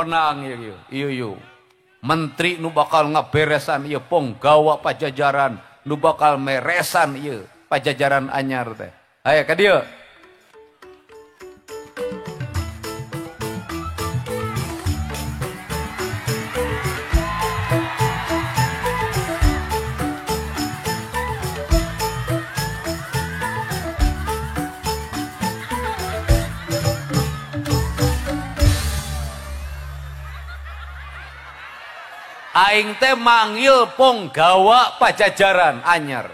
Konang ieu ieu ieu. Menteri nu bakal ngaberesan ieu ponggawa Pajajaran nu bakal meresan ieu Pajajaran anyar teh. Ayo ka dieu. Aing teh manggil ponggawa Pajajaran anyar.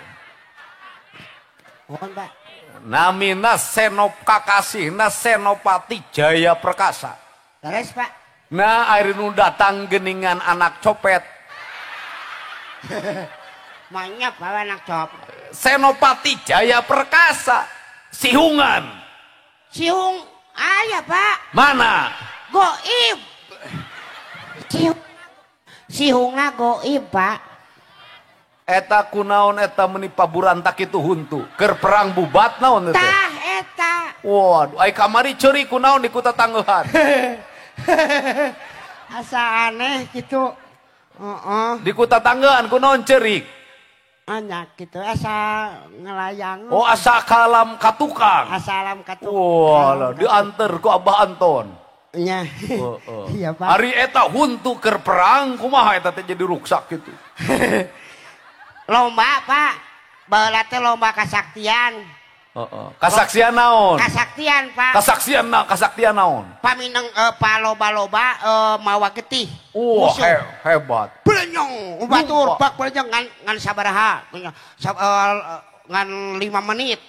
Mohon, Pak. Namina Senop kakasihna Senopati Jaya Perkasa. Terus, Pak. Nah, ari nu datang geningan anak copet. Manyap bawa anak copet. Senopati Jaya Perkasa sihungan. Sihung aya, Pak. Mana? Goib. Sihung. Sihungna goib, Pak. Eta kunaon eta meni paburantak itu huntu. Keur perang bubat naon teh? Tah eta. Waduh, ai kamari ceuri kunaon di kuta Tangeuhan. Asa aneh gitu. Heeh. Di kuta Tangeuhan kunaon ceurik? Anya gitu asa ngelayang. Oh, asa kalam ka tukang. Asa alam ka tukang. Walah, dianter ku Abah Anton. Nya. Iya, Pak. Ari eta huntu keur perang kumaha eta teh jadi ruksak gitu. Lomba, Pak. Baheula teh lomba kasaktian. Heeh. Kasaksian naon? Kasaktian, Pak. Kasaksian na, kasaktian naon? Pamineng paloba-loba mawa getih. Wah, hebat. Blenyong, batur bak blenyong ngan sabaraha? Ngan 5 menit.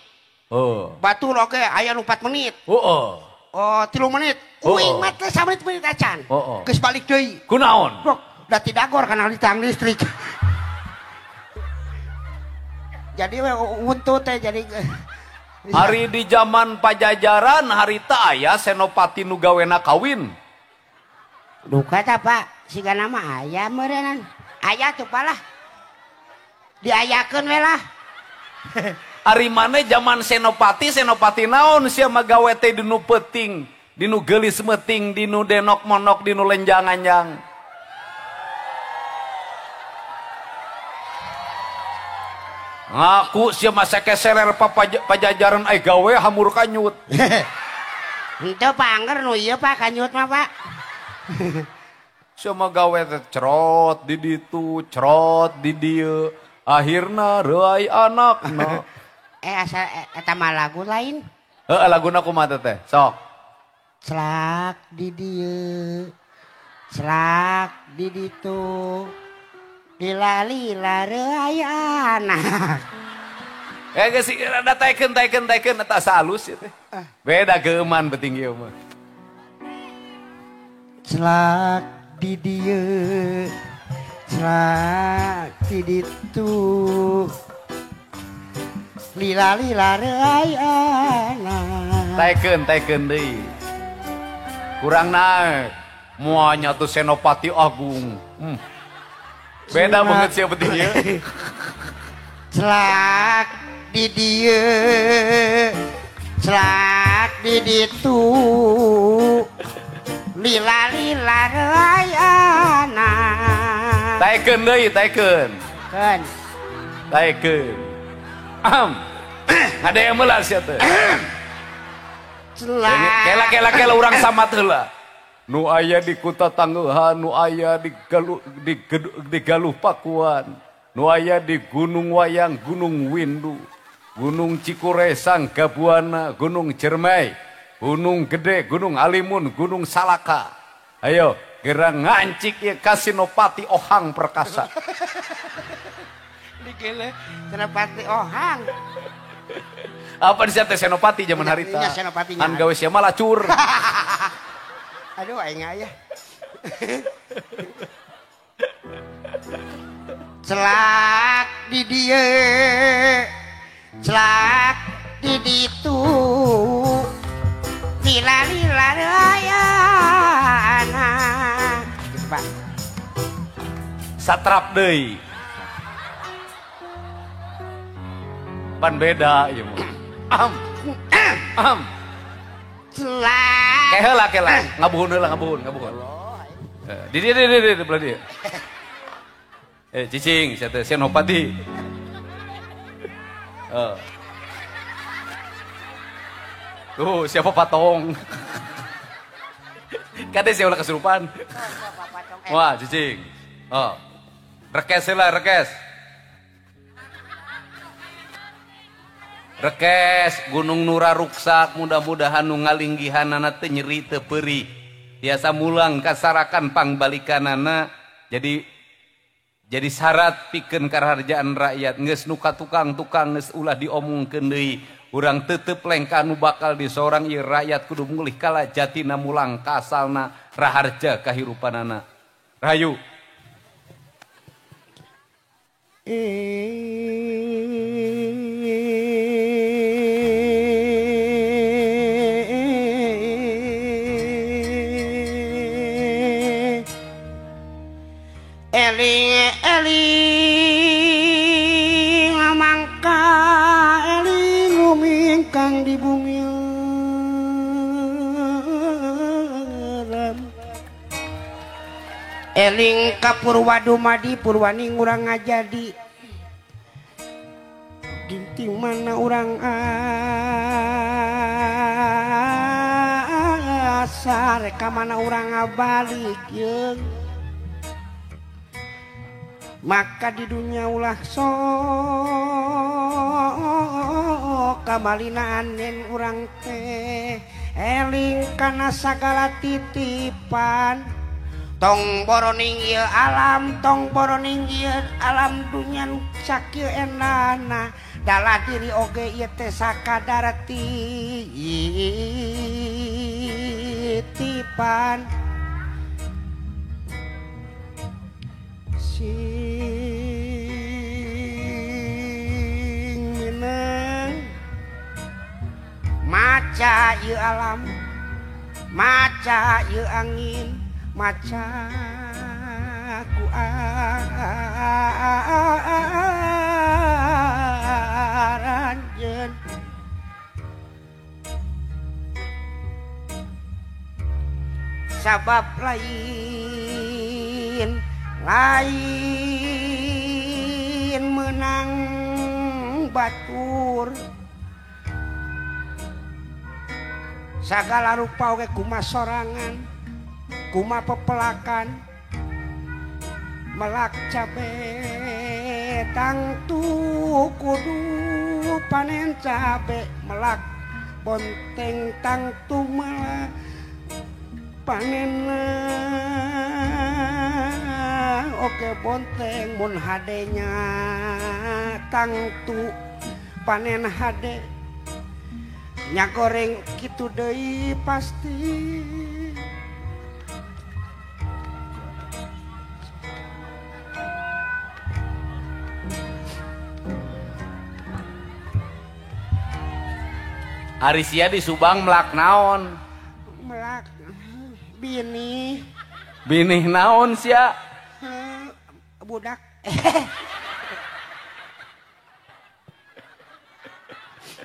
Heeh. Batur oge aya nu 4 menit. Heeh. Oh, 3 menit. Uing mah teh samenit-menit acan. Geus balik deui. Kunaon? Da tidagor kana tang listrik. Jadi we untu teh jadi hari di zaman Pajajaran harita aya Senopati nu gawena kawin. Duka tah, Pak. Sigana mah aya meureunnan. Aya tuh palah. Diayakeun we lah. Ari mane zaman Senopati, Senopati naon sia mah gawe teh dinu peuting, dinu geulis meuting, dinu denok monok, dinu lenjang anjang. Ngaku sia mah sekeseler Pajajaran ai gawe hamur kanyut. Henteu Pak angger nu ieu Pak kanyut mah Pak. Sia mah gawe teh cerot di ditu, cerot di dieu, akhirna reuai anakna. Asa eta mah lagu lain. Heeh, laguna kumaha teh? Sok. Celak di dieu. Celak di ditu. Lila-lila reuai anak. Geus rada taekeun taekeun eta asa alus ieu teh. Beda geuman beuting ieu mah. Celak di dieu. Celak di ditu. Lila-lila reuai anak. Taekeun deui. Kurang naik. Muanya tuh Senopati Agung. Beda banget sih penting ya. Celak di dieu, celak di ditu. Lila-lila reuai anak. Taekeun deui, taekeun. Keun. Taekeun. Am. Ada yang melas ya teh. Celak. Kela kela kela urang samat heula. Nu aya di Kuta Tangeuhan, nu aya di Galuh, di Galuh Pakuan, nu aya di Gunung Wayang, Gunung Windu, Gunung Cikuresang, Gabuana, Gunung Cermai, Gunung Gede, Gunung Halimun, Gunung Salaka. Ayo, geura ngancik ieu ka Senopati Ohang Perkasa. Dikele Senopati Ohang. Apa disebut Senopati zaman harita? Iya, Senopatinya. An gawe sia mah lacur. Aduh, aing aya. Celak di dieu, celak di ditu. Lila-lila reuai anak. Gitu, Pak. Satrap deui. Pan beda ieu mah. Am. Am. Celak. Kela kela, ngabuhun heula, ngabuhun, ngabuhun. Di dia di dia belah dia. Cicing sia teh Senopati. Tuh siapa patong. Kade sia ulah kesurupan. Wah, cicing. Oh. Rekes lah, rekes. Rekes Gunung Nura ruksak, mudah-mudahan nu ngalinggihanana teu nyeri teu peurih. Tiasa mulang kasarakan pangbalikanana jadi syarat pikeun karaharjaan rakyat. Geus nu ka tukang-tukang geus ulah diomongkeun deui. Urang tetep lengkah nu bakal disorang ieu rakyat kudu mulih kala jatina mulang ka asalna raharja kahirupanana. Rahayu. Eling eling mangka eling rumingkang di bumi eling ka purwa dumadi purwani urang ngajadi dinti mana urang asa reka mana urang ngabalik yeung. Maka di dunia ulah sok kamalina anen urang teh eling kana sagala titipan tong boroning ieu alam tong boroning ieu alam dunya nu sakieu endahna dalah diri oge ieu teh sakadar titipan sing mineng maca ieu alam maca ieu angin maca ku aranjeun sabab lain lain menang batur sagala rupa oge kuma sorangan kuma pepelakan melak cabe tangtu kudu panen cabe melak bonteng tangtu melak panen oke bonteng mun hadenya tangtu panen hade nya goreng kitu deui pasti. Ari sia di Subang melak naon? Melak binih. Binih naon sia? Budak.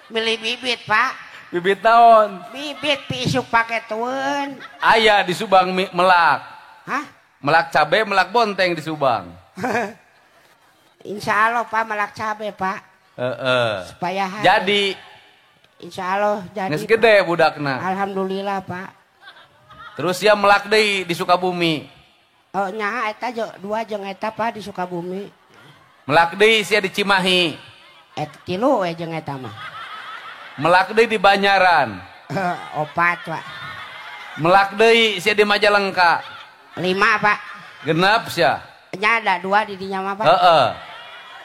Beli bibit, Pak. Bibit naon? Bibit pisuk pake tueun. Aya di Subang melak. Hah? Melak cabe, melak bonteng di Subang. Insya Allah, Pak, melak cabe, Pak. Supaya jadi insya Allah jadi. Geus gede budakna. Alhamdulillah, Pak. Terus ya melak deui di Sukabumi. Oh nya eta dua jeung eta Pak di Sukabumi. Melak deui sia di Cimahi. Eta tilu we jeung eta mah. Melak deui di Banyaran. Opat, Pak. Melak deui sia di Majalengka. 5, Pak. Genep sia. Nya ada dua di dinya mah, Pak. Heeh.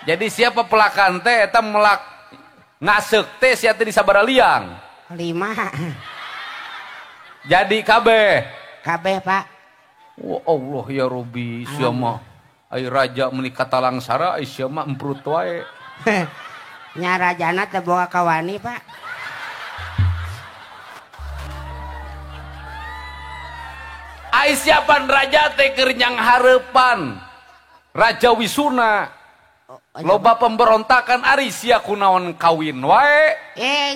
Jadi siapa pelakan teh eta melak ngaseuk teh sia teh di sabara liang. 5. Jadi kabeh. Kabeh, Pak. Wah Allah ya Robi, sia mah ai raja meuni katalangsara ai sia mah emprut wae. Nya rajana teh boga kawani, Pak. Ai siapan raja teh keur nyang hareupan Raja Wisuna. Loba pemberontakan ari sia kunaon kawin wae.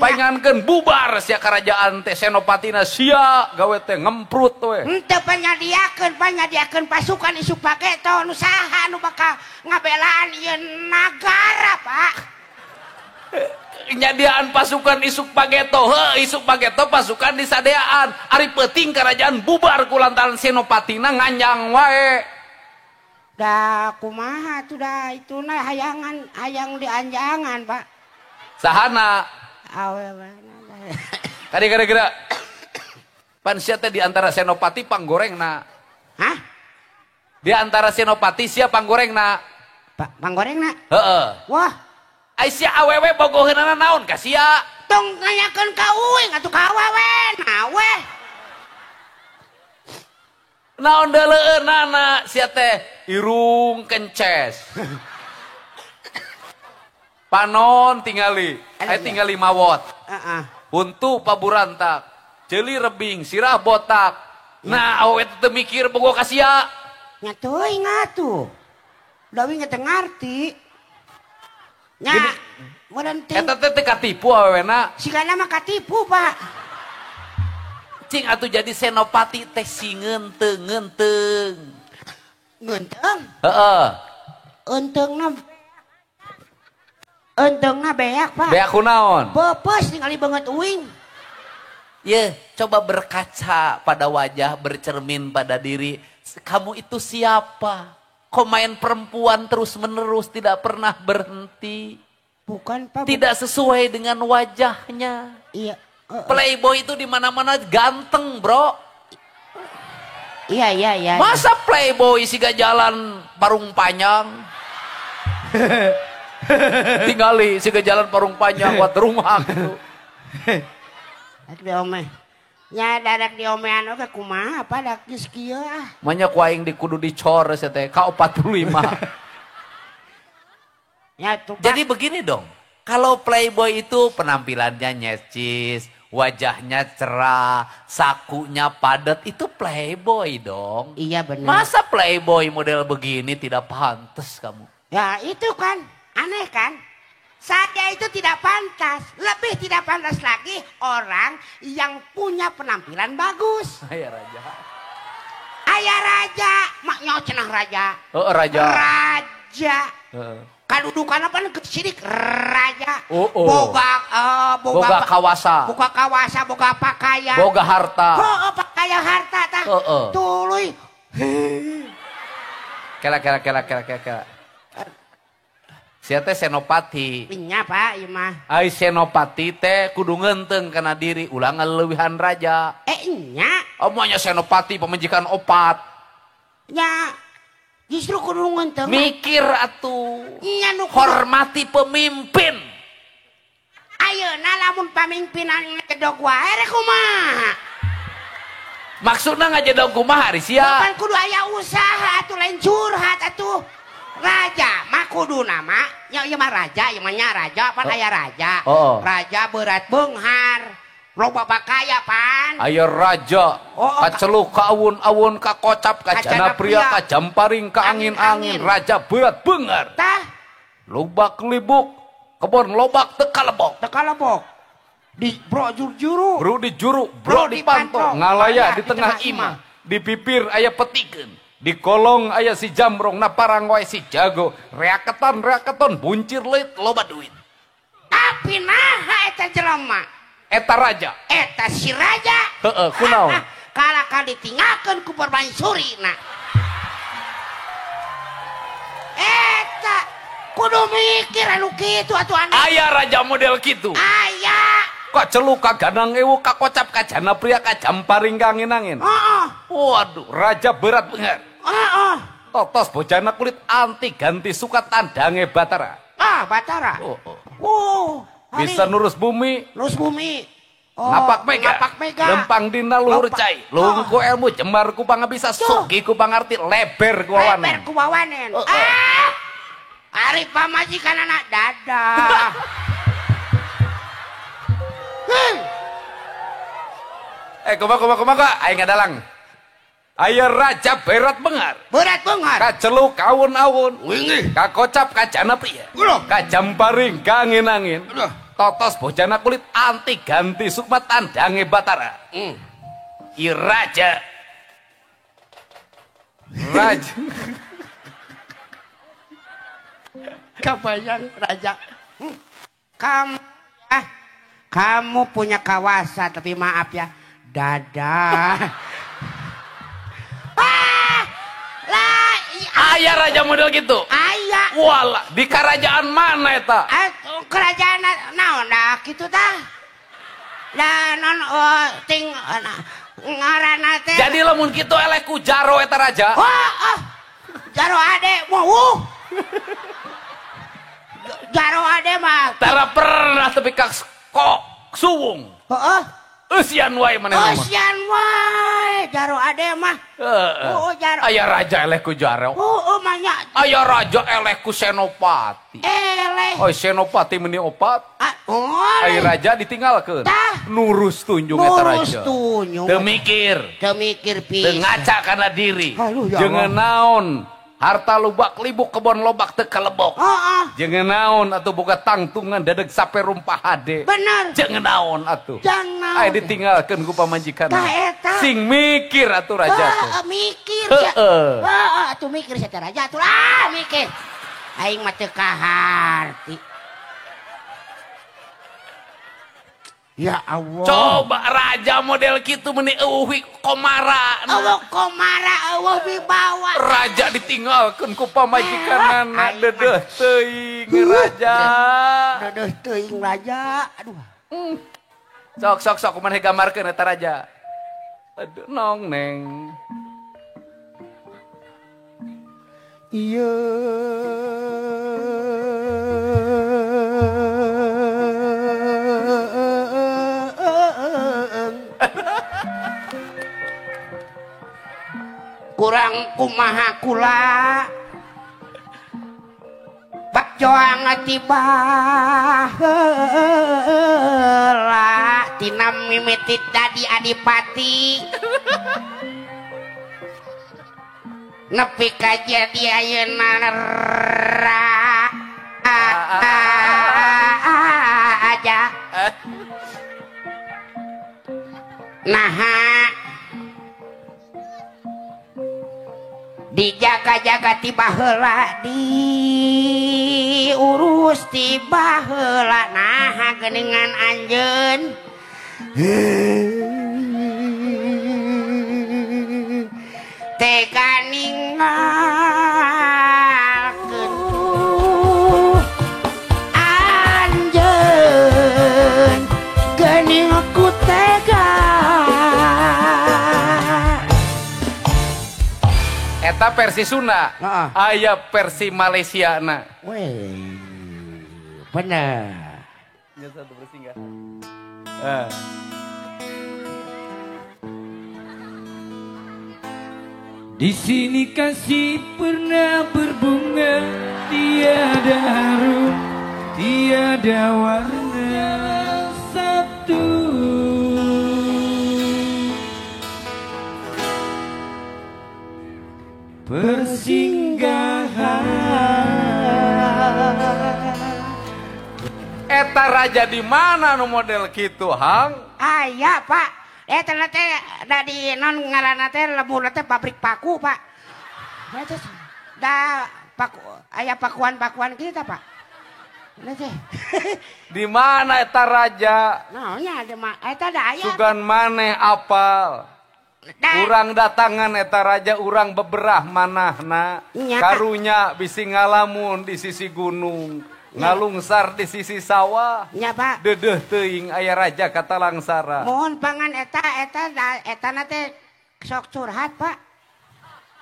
Paingankeun bubar sia kerajaan teh senopatina sia gawe teh ngemprut we. Henteu panyadiakeun pasukan isuk pageto nu saha nu bakal ngabelaan ieu nagara, Pak. Nyadiaan pasukan isuk pageto, heuh isuk pageto pasukan disadeaan. Ari peuting kerajaan bubar ku lantaran senopatina nganjang wae. Da kumaha tuh da itu na hayangan hayang dianjangan, Pak. Sahana? Awewe. Tadi gara-gara pan sia teh di antara senopati panggorengna. Hah? Di antara senopati sia panggorengna. Panggorengna? Heeh. Wah. Ai sia awewe bogoheunana naon ka sia? Tong nanyakeun ka uing atuh ka awewe na we. Naon deuleueunana sia teh irung kences. Panon tingali, aya tingali mawot. Heeh. Huntu paburantak, ceuli rebing, sirah botak. Nah, awewe teh mikir bogo ka sia. Nya teuing atuh. Da uing teu ngarti. Nya, meureun teh. Eta teh teu katipu awewena. Sigana mah katipu, Pak. Cing atuh jadi senopati teh si ngeunteung ngeunteung. Ngeunteung? Heeh. Eunteungna beak, Pak. Beak kunaon? Peupeus ningali beungeut uing. Ye, coba berkaca pada wajah, bercermin pada diri. Kamu itu siapa? Kok main perempuan terus-menerus tidak pernah berhenti? Bukan, Pak. Tidak sesuai dengan wajahnya. Iya. Playboy itu di mana-mana ganteng, bro. Iya. Masa playboy siga jalan parung panjang? Tinggali siga jalan parung panjang buat rumah gitu. Rek diome. Nya dadak diomean oge kumaha apa dak geus kieu ah. Manya ku aing di kudu dicor sia teh ka 45. Ya, tuh, jadi begini dong. Kalau playboy itu penampilannya nyecis, wajahnya cerah, sakunya padat, itu playboy dong. Iya benar. Masa playboy model begini tidak pantas kamu? Ya itu kan, aneh kan? Saya itu tidak pantas. Lebih tidak pantas lagi orang yang punya penampilan bagus. Ayah raja. Ayah raja, maknya cenah raja. Oh, raja. Raja. Kadudukan apa sirik raja. Oh, oh. Boga kawasa. Boga kawasa, boga pakaian. Boga harta. Oh, pakaian harta tah. Oh, oh. Tuluy. Kela. Sia teh senopati. Nya Pak, ieu mah. Ai senopati teh kudu ngeunteung kana diri ulah ngaleuwihan raja. Nya. Oh, moal nya senopati pamajikan opat. Nya. Justru kudu ngeunteung. Mikir atuh. Nya nu hormati pemimpin. Ayeuna lamun pamimpinan ngejedog wae rek kumaha? Maksudna ngajedog kumaha ari sia? Kapan kudu aya usaha atuh lain curhat atuh. Raja mah kuduna mah nya ieu mah raja, ieu mah nya raja pan aya raja. Oh. Raja berat beunghar. Loba pakaya pan. Aya raja, kaceluk ka awun-awun, ka kocap, ka jana pria, ka jamparing, ka angin-angin, raja berat beunghar. Tah. Lobak libuk, kebon lobak teu kalebok. Teu kalebok. Di bro juru. Bro di juru, bro di panto, ngalaya di tengah imah, di pipir aya petikeun. Di kolong aya si jamrong, na parang wae si jago, reaketan buncir leuit loba duit. Tapi naha eta jelema? Eta raja. Eta si raja. Heeh, kunaon? Kalahka ditinggalkeun ku permaisuri na. Eta kudu mikir anu kitu atuh anak. Aya raja model kitu. Aya. Kok celuk ka ganang ewu ka kocap ka jana pria ka jamparing ka angin-angin. Heeh. Waduh, raja berat beunghar. Heeh. Totos bojana kulit anti ganti suka tandange Batara. Ah, Batara. Oh, oh. Oh. Bisa nurus bumi. Nurus bumi. Oh, ngapak mega. Ngapak mega. Lempang dina luhur cai. Luhur ku ilmu, jembar ku pangabisa, sugih ku pangarti, leber ku wawanen. Leber ku wawanen. Oh, oh. Ah! Ari pamajikan anak dadah. Kumaha aing ngadalang. Aya raja berat bengar. Berat bengar. Kaceluk awun-awun. Wingi. Kakocap kajana pria. Kajamparing kangin-angin. Totos bojana kulit anti ganti sukma tandange Batara. I raja. Raja. Kebayang raja. Kamu ya, kamu punya kawasa tapi maaf ya, dadah. Ah, lah, aya raja model gitu. Aya. Walah, di kerajaan mana eta? Kerajaan naon dah kitu tah. Da non ting ngaranna teh. Jadi lamun kitu eleh ku jaro eta raja. Oh, jaro ade mau. Jaro ade mah. Tara pernah tepi ka kok suwung. Heeh. Eusian wae manehna mah. Eusian wae jaro ade mah. Heeh. Jaro. Aya raja eleh ku jaro. Heeh mah nya. Aya raja eleh ku senopati. Eleh. Oh senopati meni opat. Oh. Aya raja ditinggalkeun. Nurus tunjung eta raja. Nurus tunjung. Teu mikir. Teu mikir pisan. Teu ngaca kana diri. Jeung naon harta lubak libuk kebon lobak teu kalebok. Heeh. Jeung naon atuh boga tangtungan dadeg sape rumpah hade. Bener. Jeung naon atuh. Jeung naon. Aya ditinggalkeun ku pamajikan. Tah eta. Sing mikir atuh raja teh. Heeh, mikir sia. Heeh, atuh mikir sia teh raja atuh lah mikir. Aing mah teu kaharti. Ya Allah. Coba raja model kitu meni eueuh komara. Eueuh komara eueuh wibawa. Raja ditinggalkeun ku pamajikanana deudeuh teuing raja. Deudeuh teuing raja. Aduh. Sok sok sok kumaha gambarkeun eta raja. Aduh nong neng. Ieu kurang kumaha kula bakjoang tiba heula tina mimiti dadi adipati nepi ka jadi ayeuna aja naha dijaga-jaga tiba heula diurus tiba heula naha geuningan anjeun tega ninggalkeun anjeun geuning ku tega. Eta versi Sunda, aya versi Malaysia na. Weh, bener. Ya satu bersinggah. Di sini kasih pernah berbunga, tiada harum, tiada warna satu. Persinggahan. Eta raja di mana nu model kitu hang? Aya Pak. Eta teh da di non ngaranna teh lemburna teh pabrik paku Pak. Eta da paku aya pakuan-pakuan kitu tah Pak. Teh. Di mana eta raja? Naonnya di ma eta da aya. Sugan maneh apal. Urang datangan eta raja urang beberah manahna. Karunya bisi ngalamun di sisi gunung, ngalungsar di sisi sawah. Nya Pak. Deudeuh teuing aya raja katalangsara. Mohon pangan eta eta etana teh sok curhat Pak.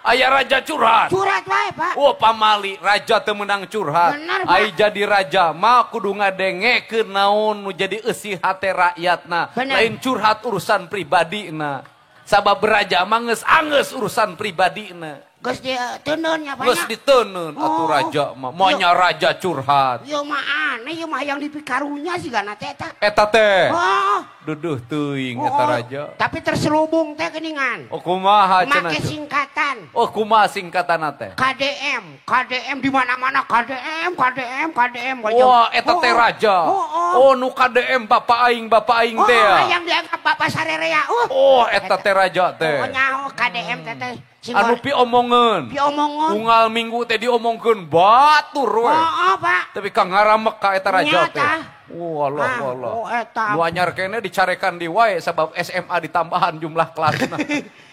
Aya raja curhat. Curhat wae Pak. Oh pamali raja teu meunang curhat. Ai jadi raja mah kudu ngadengekeun naon nu jadi eusi hate rakyatna. Lain curhat urusan pribadina. Sabab raja mah geus anggeus urusan pribadina. Geus diteundeun nya Geus diteundeun atuh raja mah. Monya raja curhat. Ieu mah aneh ieu mah hayang dipikarunya sigana teh eta. Eta teh. Heeh. Duduh teuing eta raja. Tapi terselubung teh geuningan. Oh kumaha cenah. Make singkatan. Oh kumaha singkatanna teh? KDM, KDM di mana-mana KDM, KDM, KDM. Wah, eta teh raja. Oh nu KDM bapak aing teh. Oh, hayang dianggap bapak sarerea. Oh, eta teh raja teh. Oh nyaho KDM teh teh. Anu piomongeun. Piomongeun. Unggal minggu teh diomongkeun batur we. Heeh, Pak. Tapi ka ngaramek ka eta raja teh. Oh Allah Allah. Oh eta. Nu anyar keneh dicarekan di wae sabab SMA ditambahan jumlah kelasna.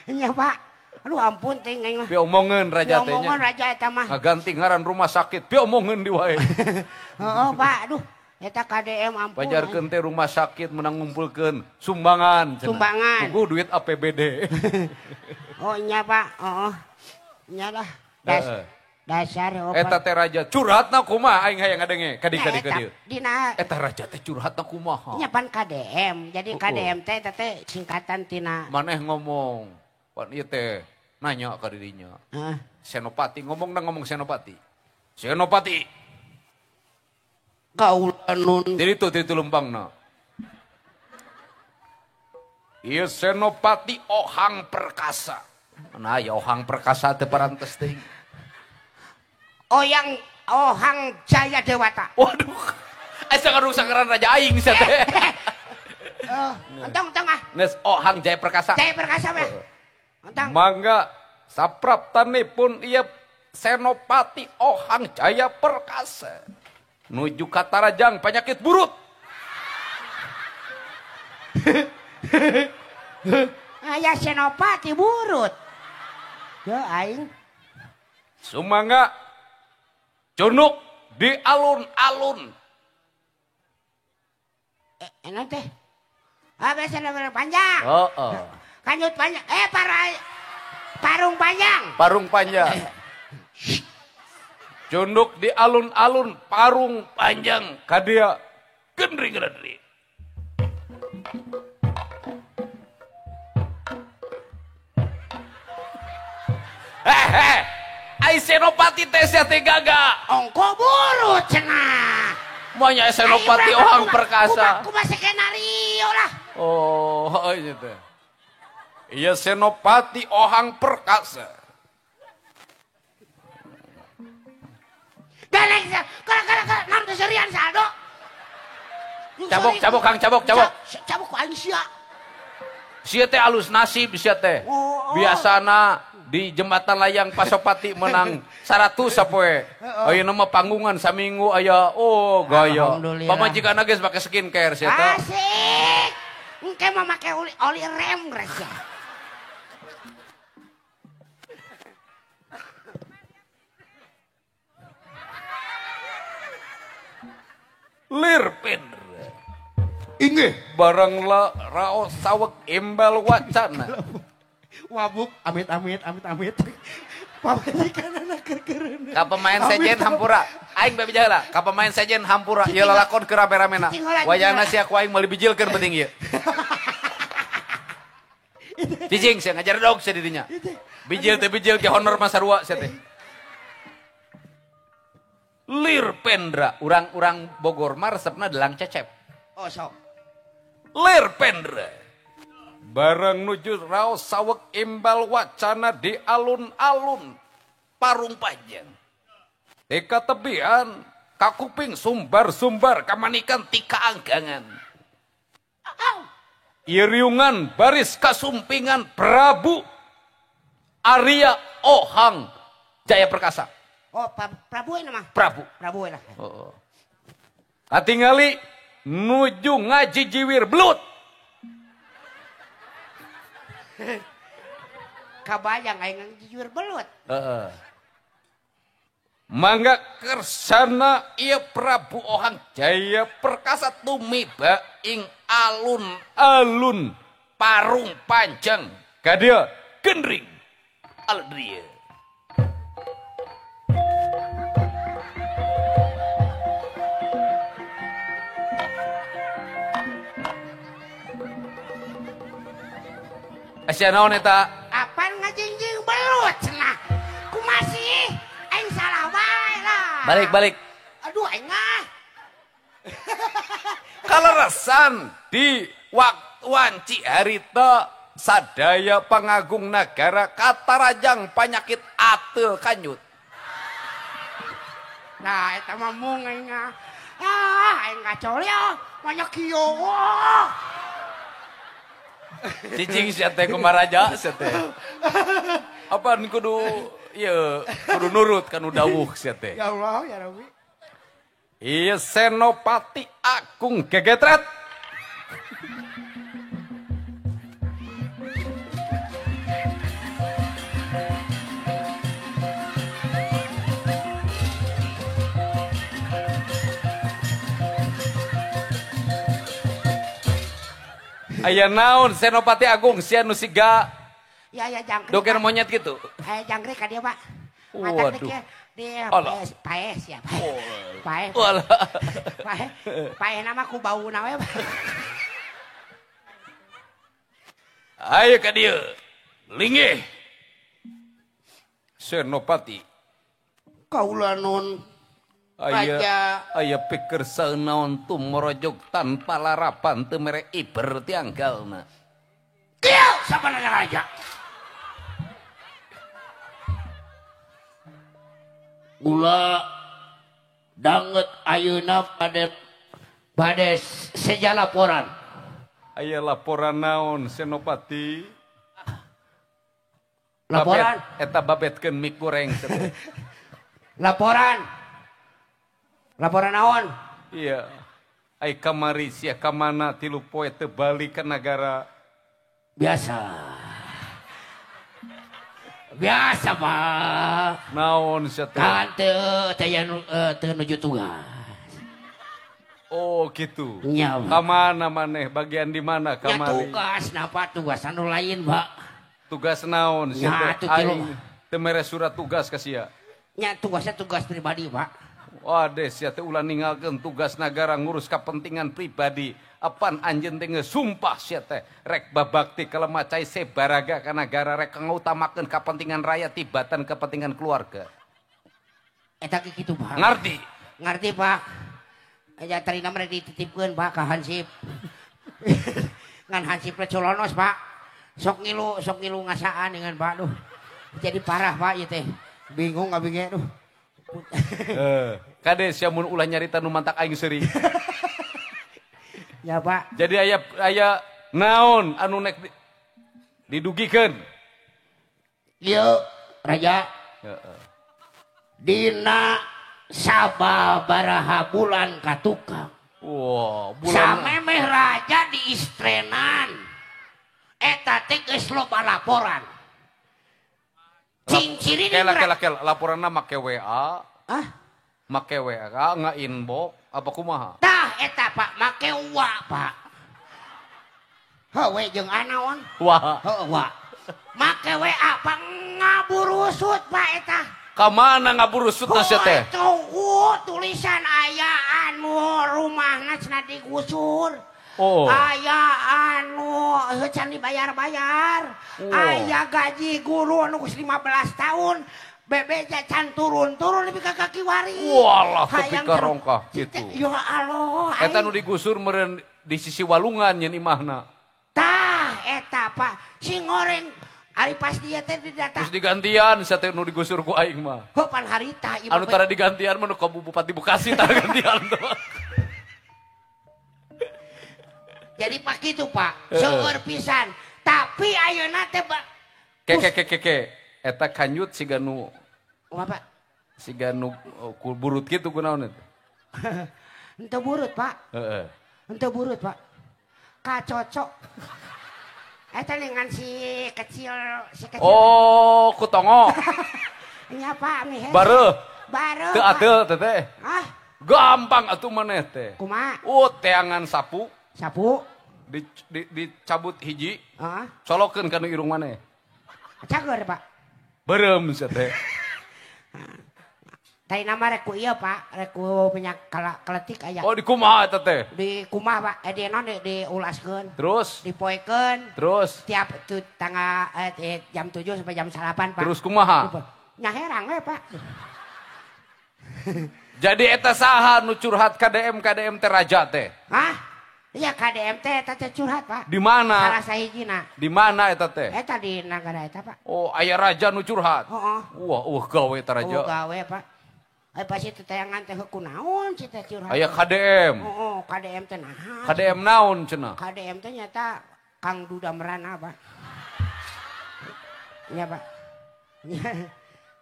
Nya, Pak. Aduh ampun teh aing mah. Piomongeun raja teh nya. Piomongeun raja eta mah. Ngaganti ngaran rumah sakit piomongeun di wae. Heeh, Pak. Aduh. Eta KDM ampun. Pajarkeun teh rumah sakit menang ngumpulkeun sumbangan. Sumbangan. Tunggu duit APBD. Oh nya Pak, oh nya lah. Dasar oh, eta teh raja curhatna kumaha aing hayang ngadenge kadi-kadi ka dieu. Dina eta raja teh curhatna kumaha? Nya pan KDM. Jadi KDM teh eta teh singkatan tina. Maneh ngomong, pan ieu teh nanya ka dirinya. Heeh. Senopati ngomongna ngomong Senopati. Senopati. Kaula nun. Jadi itu lempangna. Ieu Senopati Ohang Perkasa. Nah, ya Ohang Perkasa teh parantes teuing. Oyang Ohang Jaya Dewata. Waduh. Asa ngarusak ngaran raja aing sia teh. Entong entong ah. Nes Ohang Jaya Perkasa. Jaya Perkasa mah. Entong. Mangga sapraptanipun ieu Senopati Ohang Jaya Perkasa. Nuju ka Tarajang penyakit burut. Aya Senopati burut. Ya aing. Sumangga cunuk di alun-alun. Enak teh. Ah biasa panjang. Heeh. Kanjut panjang. Parung panjang. Parung panjang. Cunduk di alun-alun parung panjang kadia gendri-gendri. Hehe, ai Senopati teh sia teh gagah. Ongko burut cenah. Monya Senopati Ohang Perkasa. Kumaha skenario lah. Oh, ieu teh. Iya Senopati Ohang Perkasa. Galeng, kala nam teh serian saldo. Cabok, cabok Kang, cabok, cabok. Cabok ku aing sia. Sia teh alus nasib sia teh. Biasana di jembatan layang Pasopati menang 100 sapoe. Ayeuna mah panggungan saminggu aya oh gaya. Pamajikan geus make skincare sia teh. Asik. Engke mah make oli rem geus. Lir Pendra. Inggih barang la raos saweg imbal wacana. Wabuk amit amit amit amit. Pamajikan anak keur-keureun. Ka pemain sejen hampura. Aing bae heula. Ka pemain sejen hampura ieu lalakon keur rame-ramena. Wayahna sia ku aing meuli bijilkeun penting ieu. Cicing sia ngajar dog sia di dinya. Bijil teh bijil ge honor mah sarua sia teh. Lir Pendra, urang-urang Bogor mah resepna delang cecep. Oh sok. Lir Pendra. Bareng nuju raos saweg imbal wacana di alun-alun parung panjang. Eka tebian kakuping sumbar-sumbar kamanikan tika anggangan. Iriungan baris kasumpingan Prabu Arya Ohang Jaya Perkasa. Oh, Prabu ini mah. Prabu. Prabu lah. Oh. Katingali nuju ngaji jiwir belut. Kabayang aing ngaji jiwir belut. Heeh. Mangga kersana ieu Prabu Ohang Jaya Perkasa tumiba ing alun-alun parung panjang ka dieu gendring aldria. Asia naon eta? Apaan ngajingjing belut cenah. Balik balik. Aduh aing mah. Kaleresan di waktu wanci harita sadaya pangagung nagara katarajang panyakit ateul kanyut. Nah, eta mah mung aing. Ah, aing ngacol ya, banyak kieu. Cicing sia teh kumaraja sia teh. Apaan kudu ieu kudu nurut kanu dawuh sia teh. Ya Allah, ya Rabbi. Iya Senopati Agung gegetret. Aya naon Senopati Agung sia nu siga ya ya jangkrik. Doker monyet gitu. Aya jangkrik ka dieu, Pak. Waduh. Dia paeh sia, paeh. Paeh. Paeh nama ku bauna we. Ayo ka dieu. Linggih. Senopati. Kaula nun. Aya aya pikir saeunaon tumorojog tanpa larapan teu mere iber tianggalna. Kieu sabanana raja. Gula danget ayeuna bade seja laporan. Aya laporan naon Senopati? Laporan babet, eta babetkeun mie goreng. Laporan. Laporan naon? Iya. Ai kamari sia ka mana 3 poe teu balik ka nagara. Biasa. Biasa, Pak. Naon sia teh? Kan teu nuju tugas. Oh, gitu. Nya. Ka mana maneh? Bagian di mana kamari? Nya tugas, napa tugas anu lain, Pak. Tugas naon sia teh? Aing teu mere surat tugas ka sia. Nya tugasnya tugas pribadi, Pak. Waduh, sia teh ulah ninggalkeun tugas nagara ngurus kepentingan pribadi. Apan anjeun teh geus sumpah sia teh rek babakti kalemah cai sebaraga ka nagara rek ngutamakeun kepentingan rakyat tibatan kepentingan keluarga. Eta ge kitu, Pak. Ngarti? Ngarti, Pak. Aya tarina mah dititipkeun, Pak, ka Hansip. Ngan Hansip teh colonos, Pak. Sok ngilu ngasaan dengan Pak, duh. Jadi parah, Pak, ieu teh. Bingung abi ge, duh. Kade sia mun ulah nyarita nu mantak aing seuri. Ya, Pak. Jadi aya naon anu nek didugikeun? Ieu raja. Heeh. Dina sababaraha bulan katukang. Wah, bulan samemeh raja diistrenan. Eta teh geus loba laporan. Cing-ciri kela laporanna make WA. Ah? Make WA nga-inbox apa kumaha? Tah eta Pak make wa Pak. Heuh we jeung anaon? Wa. Heuh wa. Make WA Pak ngaburusut Pak eta. Ka mana ngaburusut sia teh? Tuh tulisan aya anu rumahna cenah digusur. Oh. Aya anu can dibayar-bayar. Oh. Aya gaji guru anu geus 15 tahun. Bebeja can turun-turun lebih ka kaki wari. Walah tepi ka rongkah kitu. Ya Allah. Eta nu digusur meureun di sisi walungan nyeun imahna. Tah eta Pak, sing goreng ari pas dia teh didata. Terus digantian sia teh nu digusur ku aing mah. Heuh pan harita ieu. Anu tara digantian mah nu ka Bupati Bekasi tara gantian tuh. Jadi Pak kitu Pak, seueur pisan. Tapi ayeuna teh ke eta kanyut siga nu apa? Siga nu burut kitu kunaon eta? Henteu burut, Pak. Heeh. Henteu burut, Pak. Kacocok. Eta dengan si kecil, si kecil. Oh, ku tongo. Nya Pak, mihe. Bareuh. Bareuh. Teu ateul teh teh. Hah? Gampang atuh maneh teh. Kumaha? Oh, teangan sapu. Sapu. Dicabut hiji. Heeh. Colokeun kana irung maneh. Cager, Pak. Beureum sia teh. Tadi nama rek ku ieu, Pak, rek ku minyak keletik aya. Oh, di kumaha eta teh? Di kumaha, Pak. Di naon diulaskeun. Terus? Dipoekeun. Terus? Tiap tu tanggal jam 7 sampai jam 8, Pak. Terus kumaha? Nya herang we, Pak. Jadi eta saha nu curhat KDM KDM teh raja teh? Hah? Iya KDM teh eta teh curhat, Pak. Di mana? Salah sahijina. Di mana eta teh? Eta di nagara eta, Pak. Oh, aya raja nu curhat. Heeh. Wah, gawe eta raja. Oh, gawe, Pak. Pasti tetayangan teh kunaon sih teh curhat. Aya KDM. Oh, KDM teh naha. KDM naon cenah? KDM teh nyata Kang Duda Merana, Pak. Iya, Pak.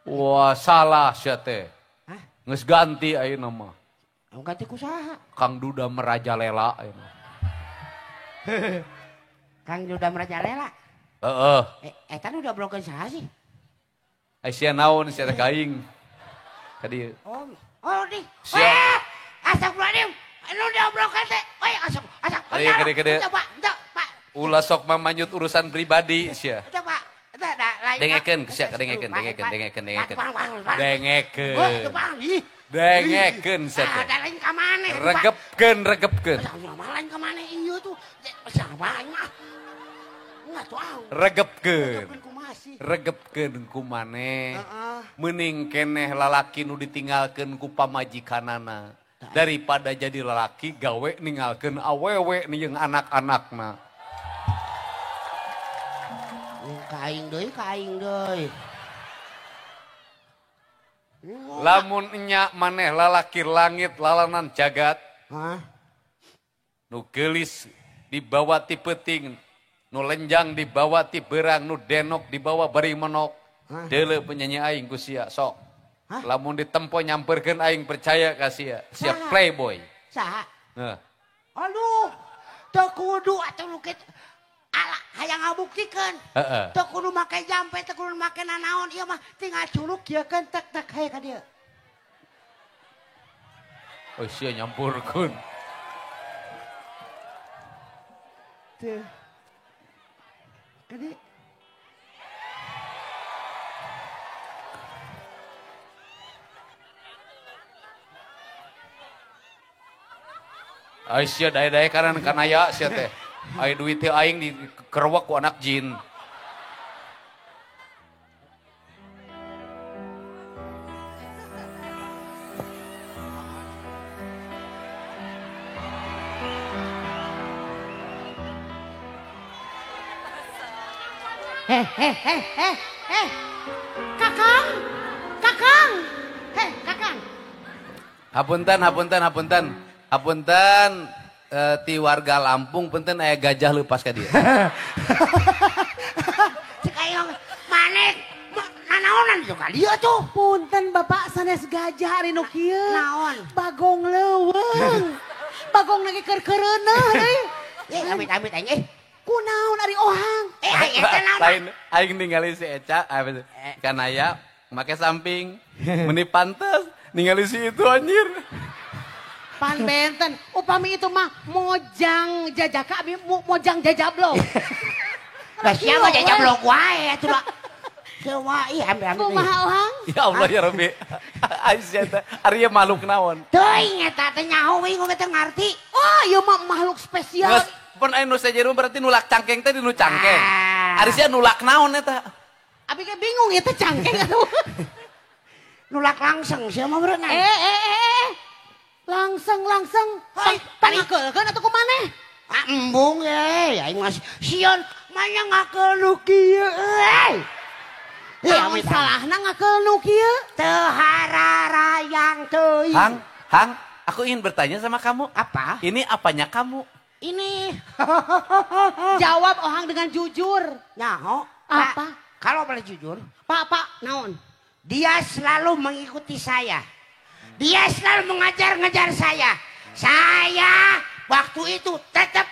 Wah, salah sia teh. Hah? Geus ganti ayeuna mah. Ganti ku saha? Kang Duda Merajalela ayeuna. Kang Duda Merajalela? Heeh. Eta nu diobrolkeun saha sih? Ai sia naon sia teh ka aing? Ka dieu. Oh, di. Weh, astagfirullahaladzim. Nu diobrolkeun teh. Weh, asap. Ayo kade. Pak, Pak. Ulah sok mamanyut urusan pribadi sia. Teu, Pak. Dengekeun sia, dengekeun. Dengekeun. Dengekeun sia teh. Ada lain ka maneh. Regepkeun, regepkeun. Lain ka maneh ieu tuh. Siapa aing mah. Regepkeun. Regepkeun ku maneh. Meuning keneh lalaki nu ditinggalkeun ku pamajikanana daripada jadi lalaki gawe ninggalkeun awewe jeung anak-anakna. Ka aing deui, ka aing deui. Lamun enya maneh lalaki langit lalanan jagat. Hah? Nu geulis dibawa ti peuting, nu lenjang dibawa ti berang, nu denok dibawa bari menok. Deuleu penyanyi aing ku sia sok. Hah? Lamun ditempo nyamperkeun aing percaya ka sia. Sia playboy. Saha? Heuh. Aduh, teu kudu atuh nu kitu. Ala hayang ngabuktikeun. Heeh. Teu kudu make jampe, teu kudu make nanaon, ieu mah tinggal culuk kieu keun tek tek hae ka dieu. Oh sia nyampurkeun. Teu. Ka dieu. Ai sia dae-dae kanan kanaya sia teh. Ai duit teh aing dikerewek ku anak jin. Heh heh heh heh heh. Kakang, kakang. Heh, kakang. Hapunten, hapunten, hapunten. Hapunten. Ti warga Lampung punten aya gajah leupas ka dieu. Cek aing maneh nanaonan itu ka dieu tuh. Punten Bapak sanes gajah ari nu kieu. Naon? Bagong leuweung. Bagong lagi keur keureuneuh euy. Eh amit-amit aing eh. Kunaon ari ohang? Eh aing eta naon? Lain aing ningali si Eca kanaya make samping. Meni pantes ningali si itu anjir. Pan benten, upami itu mah mojang jajaka, abi mojang jajablog. Lah siapa jajablog wae atuh lah. Sewa ih ambil-ambil. Kumaha ohang? Ya Allah ya Rabbi. Aisyah teh ari makhluk naon? Teuing eta teh nyaho we geus teu ngarti. Oh, ieu mah makhluk spesial. Geus pun aya nu sejeru berarti nulak cangkeng teh di nu cangkeng. Ari sia nulak naon eta? Abi ge bingung ieu teh cangkeng atuh. Nulak langsung sia mah berenang. Langsung pangakeulkeun atuh ku maneh? Ah embung ye, aing mah sieun manya ngakeul nu kieu euy. Naon salahna ngakeul nu kieu? Teu hararayang teuing. Hang, Hang, aku ingin bertanya sama kamu. Apa? Ini apanya kamu? Ini. Jawab ohang dengan jujur. Nyaho. Apa? Kalau boleh jujur. Pak, Pak, naon? Dia selalu mengikuti saya. Dia selalu mengajar-ngejar saya. Saya waktu itu tetap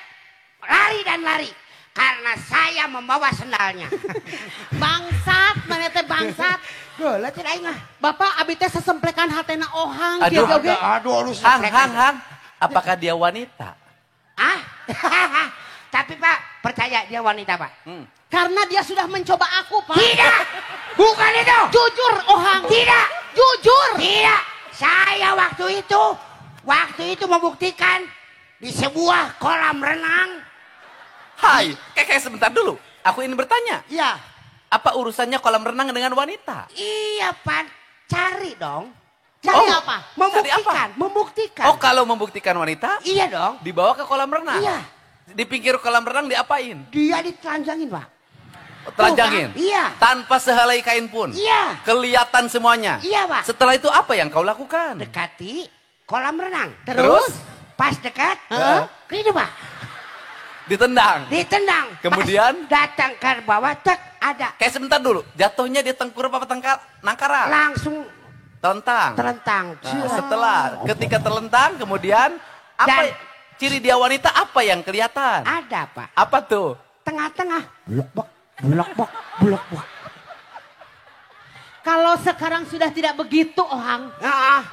lari dan lari. Karena saya membawa sendalnya. Bangsat, mana teh bangsat. Geuleuh teh aing mah. Bapak abi teh sesemplekan hatena ohang. Aduh, aduh, aduh, aduh, hang, hang, hang. Apakah dia wanita? Ah? Tapi Pak, percaya dia wanita Pak. Karena dia sudah mencoba aku Pak. Tidak, bukan itu. Jujur ohang. Tidak. Jujur. Tidak. Saya waktu itu membuktikan di sebuah kolam renang. Hai, kayak sebentar dulu. Aku ingin bertanya. Iya. Apa urusannya kolam renang dengan wanita? Iya, Pan. Cari dong. Cari apa? Membuktikan, Cari apa? Membuktikan. Oh, kalau membuktikan wanita? Iya dong. Dibawa ke kolam renang? Iya. Di pinggir kolam renang diapain? Dia ditelanjangin, Pak. Telanjangin? Iya. Tanpa sehelai kain pun? Iya. Kelihatan semuanya? Iya, Pak. Setelah itu apa yang kau lakukan? Dekati kolam renang. Terus? Pas dekat, itu, Pak. Ditendang? Ditendang. Kemudian? Pas datang ke bawah, tek, ada. Kayak sebentar dulu, jatuhnya dia tengkurap apa tengkar? Nangkara? Langsung. Telentang. Telentang. Nah, setelah ketika telentang kemudian apa dan, ciri dia wanita apa yang kelihatan? Ada, Pak. Apa tuh? Tengah-tengah. Blok-blok, blok-blok, blok-blok. Kalau sekarang sudah tidak begitu, Ohang.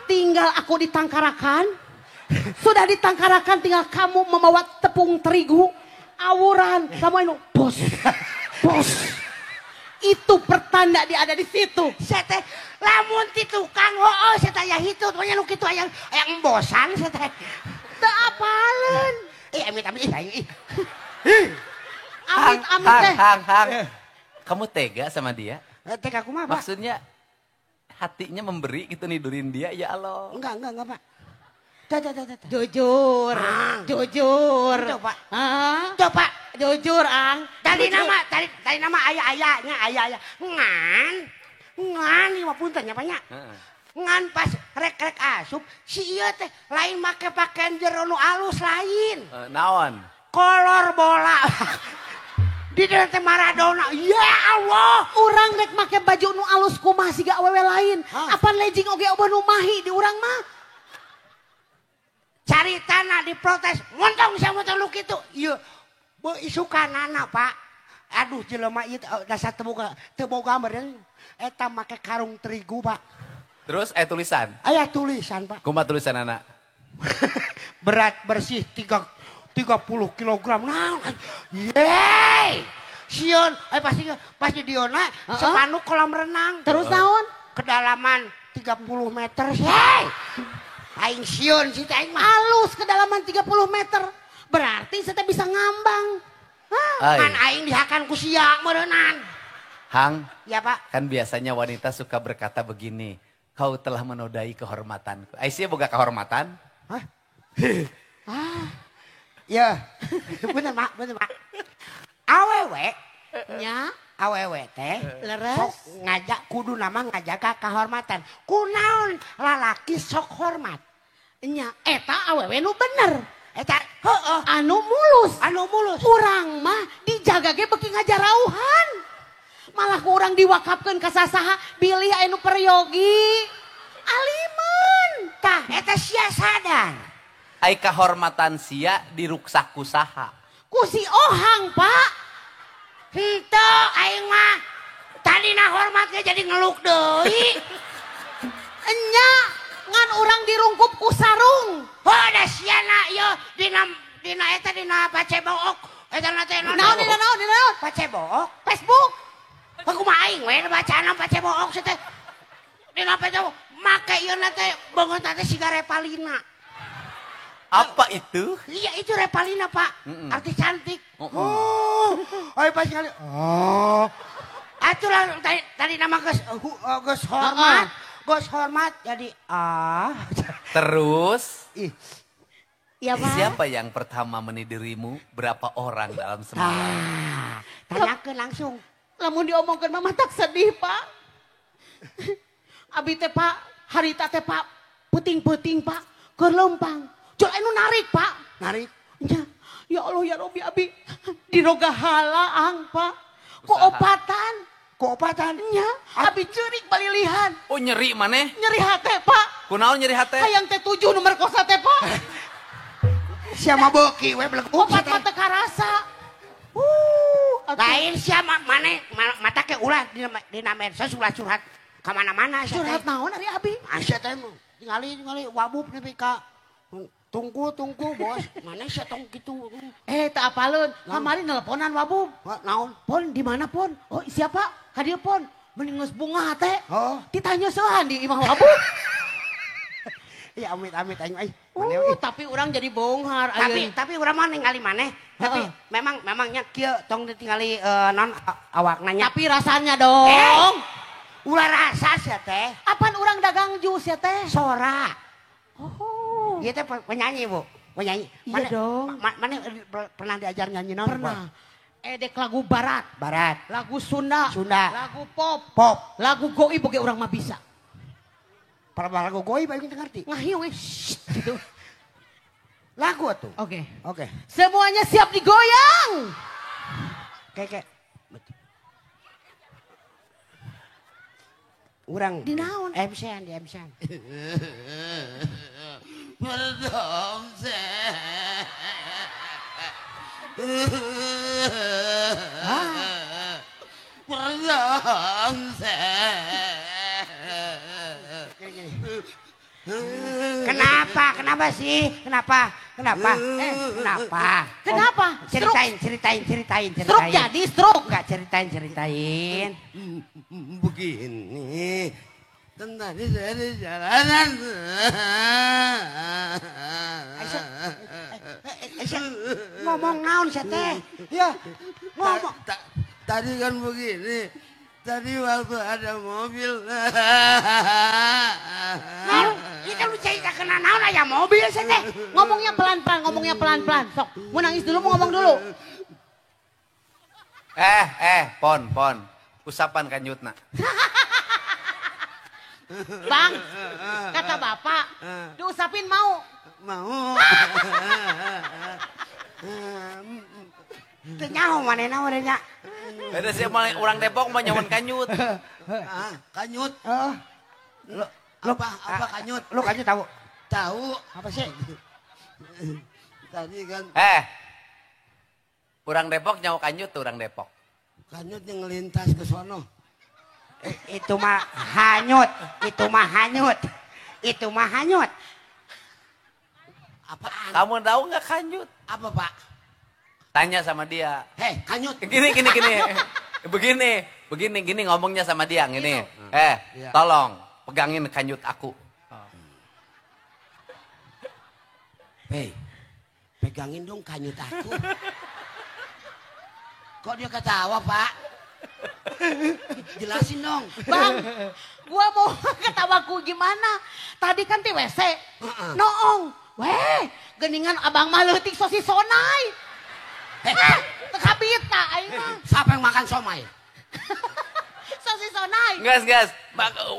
Tinggal aku ditangkarakan. Sudah ditangkarakan tinggal kamu membawa tepung terigu, awuran, kamu anu bos. Bos. Itu pertanda dia ada di situ. Saya teh lamun ti tukang hooh saya teh aya hitut pokoknya nu kitu aya embosan saya teh. Teu apaleun. Ih amit amit ih aing ih. Amit amit teh. Hang. Kamu tega sama dia? Tega kumaha, Pak? Maksudnya hatinya memberi gitu nidurin dia, ya Allah. Enggak, Pak. Tuh. Jujur. Jujur. Tuh, Pak. Tuh, Pak. Jujur, Ang. Tadi nama ayah-ayahnya, ayah-ayah. Ngan, ieu mah punten nya, Pak nya. Ngan pas rek-rek asup, si ieu teh lain make pakaian jero nu alus lain. Naon? Kolor bola. Di dieu teh Maradona. Ya Allah, urang rek make baju nu alus kumaha siga awewe lain. Apan legging oge eueuh nu mahi di urang mah. Cari tanah diprotes, montong sama lu kitu. Ieu isukanana, Pak. Aduh jelema ieu dasar teu boga meureun eta make karung terigu, Pak. Terus aya tulisan? Aya tulisan, Pak. Kumaha tulisan anak? Berat bersih 30 kilogram. Naon? Yeay! Sieun, pasti diona sepanuk kolam renang. Terus naon? Kedalaman 30 meter. Yeay! Aing sieun sih aing mah. Halus kedalaman 30 meter. Berarti saya bisa ngambang. Kan aing dihakan ku sia meureunan. Hang. Ya, Pak. Kan biasanya wanita suka berkata begini, kau telah menodai kehormatanku. Ai sia boga kehormatan? Hah? Ya. Bener, Pak, bener, Pak. Awewe nya, awewe teh leres sok ngajak kudu nama ngajaga kehormatan. Kunaon lalaki sok hormat. Nya eta awewe nu bener. Eta heueuh anu mulus. Anu mulus. Urang mah dijaga ge beuki ngajarauhan. Malah ku urang diwakapkeun ka sasaha bilih anu peryogi. Aliman. Tah eta sia sadar. Ai kahormatan sia diruksak ku saha? Ku si Ohang, Pak. Henteu aing mah tadina hormatnya jadi ngeluk deui. Enya ngan urang dirungkup ku sarung. Heuh da siana ieu dina eta dina pacebook. Eta na teh naon dina naon? Pacebook, Facebook. Kumaha aing we bacana pacebook teh. Dina pacebook make ieu na teh beungeut teh siga Revalina. Apa itu? Iya itu Revalina, Pak. Artis cantik. Oh, ayo pas kali. Oh. Atuh tadi nama geus hormat. Geus hormat jadi ah. Terus? Ih. Ya, Pak. Siapa yang pertama menidurimu? Berapa orang dalam semalam? Tanyakeun langsung. Lamun diomongkeun mah tak sedih, Pak. Abi teh, Pak, harita teh, Pak, peuting-peuting, Pak, keur leumpang. Jol anu narik, Pak. Narik? Ya, ya Allah ya Robi abi diroga halaang, Pak. Ku opatan. Ku opatan? Nya, abi ceurik balilihan. Oh nyeri maneh? Nyeri hate, Pak. Kunaon nyeri hate? Hayang teh 7 nomor kosa teh, Pak. Siapa beuki we beleguk. Opat mah teu karasa. Lain siapa maneh mata ke ulah dina medsos ulah curhat ka mana-mana. Curhat naon ari abi? Asa teh tingali wabub nepi ka tunggu bos, mana sih tong gitu. Tak apaleun, kamari nelponan wabub. Naon? Pon di mana pon? Oh siapa? Ka dieu pon. Mending geus bunga teh. Oh. Ditanya seuhan di imah wabub. Ya amit aing euy. Tapi urang jadi bonghar. Tapi urang mah ningali maneh. Tapi memangnya kieu tong ditingali non awakna nya. Tapi rasanya dong. Ulah rasa sia teh. Apaan orang dagang jus ya teh? Sora. Oh. Ieu teh penyanyi, Bu. Penyanyi. Iya dong. Mana pernah diajar nyanyi naon? Pernah. Edek lagu barat. Barat. Lagu Sunda. Sunda. Lagu pop. Pop. Lagu goib oge urang mah bisa. Para lagu goib aing teu ngerti. Ngahiung gitu. Lagu atuh. Oke. Oke. Semuanya siap digoyang. Kayak urang di naon? MC-an, di MC-an. Kenapa? Kenapa sih? Kenapa? Kenapa? Kenapa? Kenapa? Ceritain, ceritain, ceritain, ceritain. Stroke jadi stroke. Enggak, ceritain, ceritain. Begini, tadi saya di jalanan. Aisyah, ngomong naon saya teh? Ya, ngomong. Tadi kan begini. Tadi waktu ada mobil. Naon? Kita lu cerita kena naon aya mobil saya teh. Ngomongnya pelan-pelan, ngomongnya pelan-pelan. Sok, mau nangis dulu, mau ngomong dulu. Pon. Usapan kanyutna. Bang, kata bapak, diusapin mau? Mau. Teu nyaho manehna urang nya. Beda sih orang Depok mah nyawan kanyut. Kanyut. Lu apa kanyut? Lu kanyut tahu? Tahu. Apa sih? Tadi kan. Orang Depok nyawa kanyut tuh orang Depok. Kanyut yang ngelintas ke sono. Itu mah hanyut, itu mah hanyut. Itu mah hanyut. Apaan? Kamu tahu nggak kanyut? Apa, Pak? Tanya sama dia. Hei, kanyut. Gini. Begini, gini ngomongnya sama dia, gini. Ya. Tolong pegangin kanyut aku. Hei, pegangin dong kanyut aku. Kok dia ketawa, Pak? Jelasin dong. Bang, gua mau ketawaku gimana? Tadi kan di WC. Noong. Weh, geningan abang mah leutik sosis sonai. Tekabita aing mah. Siapa yang makan somai? Sosis sonai. Gas.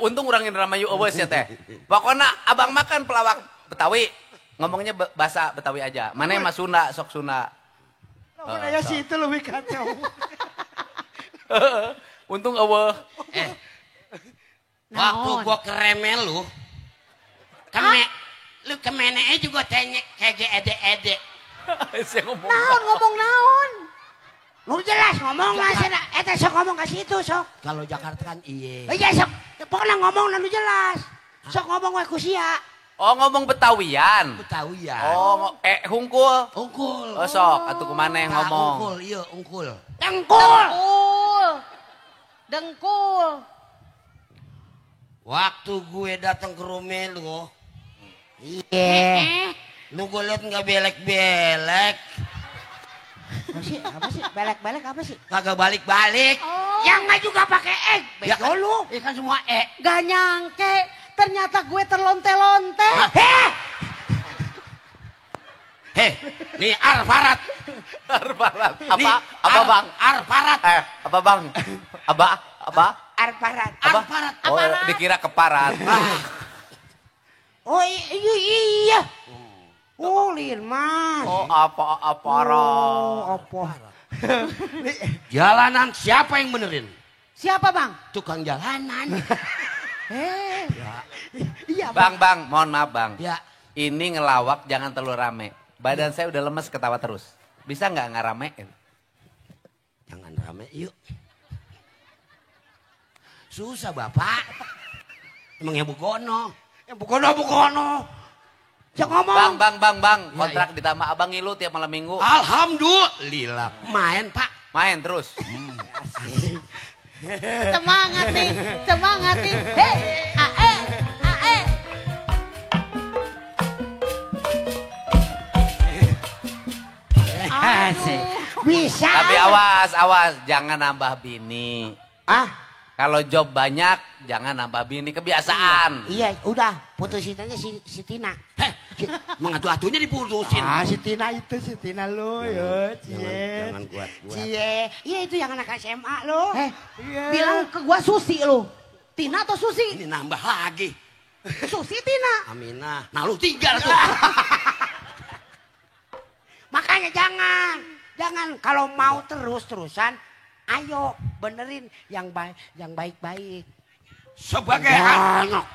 Untung urang Indramayu eueus ya teh. Pokoknya abang makan pelawak Betawi. Ngomongnya bahasa Betawi aja. Mana mah Sunda, sok Sunda. Lamun aya si itu lebih kacau. Untung eueuh. Waktu gua keremel lu. Lu kemenee juga tanya kayak ede-ede. Naon ngomong naon? Lu jelas ngomong lah sana. Eta sok ngomong ke situ sok. Kalau Jakarta kan iye. Iya sok. Pokoknya ngomong lu jelas. Sok ngomong we ku sia. Oh ngomong Betawian. Betawian. Oh hungkul. Hungkul. Oh sok atuh kumaha yang ngomong. Hungkul, iya hungkul. Dengkul. Dengkul. Waktu gue datang ke rumah lu. Iya. Lu gue liat nggak belek-belek. Apa sih? Apa sih? Belek-belek apa sih? Kagak balik-balik. Oh. Yang nggak juga pakai egg. Ya bego lu. Ya kan semua e. Gak nyangke. Ternyata gue terlonte-lonte. Heh, nih Arfarat. Arfarat. Apa? Apa bang? Arfarat. Apa bang? Apa? Apa? Arfarat. Apa? Arfarat. Oh, dikira keparat. Oh iya. Oh, lin mas. Oh, apa aparat. Oh, apa. Jalanan siapa yang benerin? Siapa bang? Tukang jalanan. Ya. Iya, bang, bang, mohon maaf bang. Ya. Ini ngelawak jangan terlalu rame. Badan saya udah lemes ketawa terus. Bisa nggak ramein? Jangan rame yuk. Susah bapak. Emang ya bukono. Ya bukono, bukono. Jangan ngomong. Bang, bang, bang, bang. Kontrak ya, ditambah abang ngilu tiap malam minggu. Alhamdulillah. Main pak. Main terus. Semangat nih, semangat nih. Hei, ae, ae. Asik. Bisa. Tapi awas, awas, jangan nambah bini. Ah? Kalau job banyak, jangan nambah bini, kebiasaan. Iya, udah putusin aja si Tina. Heh, mengadu-adunya diputusin. Ah, si Tina itu, si Tina lo, ya, cie. Jangan kuat-kuat. Cie, iya itu yang anak SMA lo. Eh, bilang ke gua Susi lo. Tina atau Susi? Ini nambah lagi. Susi Tina. Aminah. Nah lu 3 tuh. Makanya jangan kalau mau terus-terusan. Ayo benerin yang baik, yang baik-baik. Sebagai anak,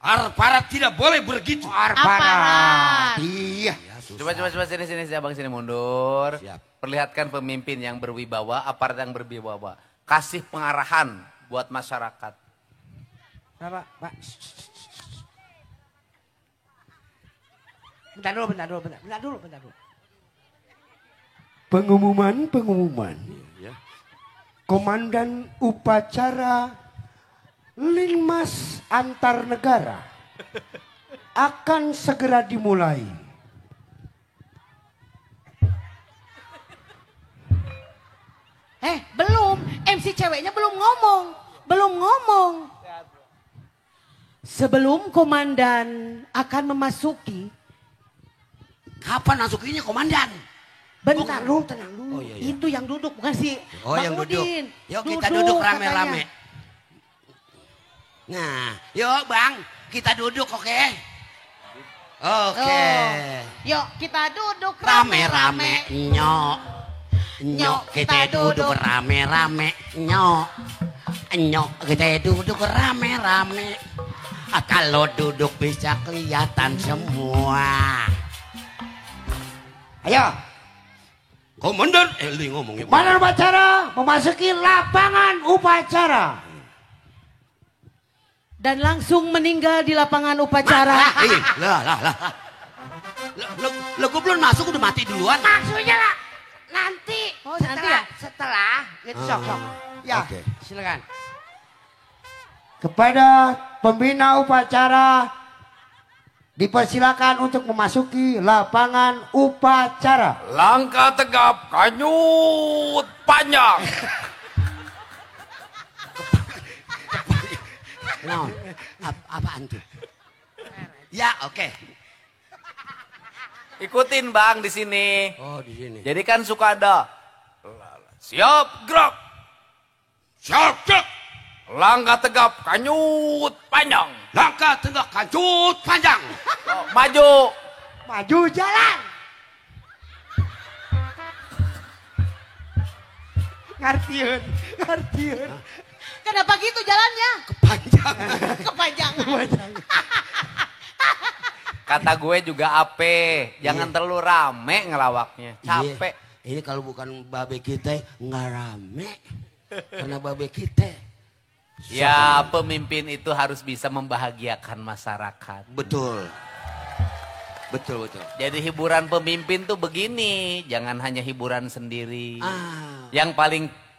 aparat tidak boleh begitu. Aparat. Iya. Coba sini abang sini mundur. Siap. Perlihatkan pemimpin yang berwibawa, aparat yang berwibawa. Kasih pengarahan buat masyarakat. Pak, Pak. Bentar dulu. Pengumuman. Ya. Komandan upacara Linmas antar negara akan segera dimulai. Belum. MC ceweknya belum ngomong. Sebelum komandan akan memasuki. Kapan masukinya komandan? Bentar lu, tenang dulu. Oh, iya, iya. Itu yang duduk bukan si Bang yang duduk. Udin. Yuk kita duduk rame-rame. Nah, yuk Bang, kita duduk oke? Okay? Oke. Okay. Yuk kita duduk rame-rame. Nyok. Nyok kita duduk rame-rame. Nyok. Nyok kita duduk rame-rame. Kalau duduk bisa kelihatan semua. Ayo. Komandan, lu ngomongnya. Komandan upacara memasuki lapangan upacara. Dan langsung meninggal di lapangan upacara. Lah. Lo gue belum masuk udah mati duluan. Maksudnya lah, nanti. Oh, nanti ya? Setelah, gitu sok. Ya, okay. Silakan. Kepada pembina upacara dipersilakan untuk memasuki lapangan upacara. Langkah tegap, kanyut panjang. No, apaan tuh? Ya, oke. Okay. Ikutin Bang di sini. Oh, di sini. Jadi kan suka ada siap gerak. Siap gerak. Langkah tegap, kanyut panjang. Langkah tegap, kanyut panjang. Oh, maju. Maju jalan. Ngartieun. Kenapa gitu jalannya? Kepanjangan. Kata gue juga ape, jangan terlalu rame ngelawaknya, capek. Iya. Ini kalau bukan babe kita nggak rame, karena babe kita. Ya, pemimpin itu harus bisa membahagiakan masyarakat. Betul. Betul. Jadi hiburan pemimpin tuh begini, jangan hanya hiburan sendiri. Ah.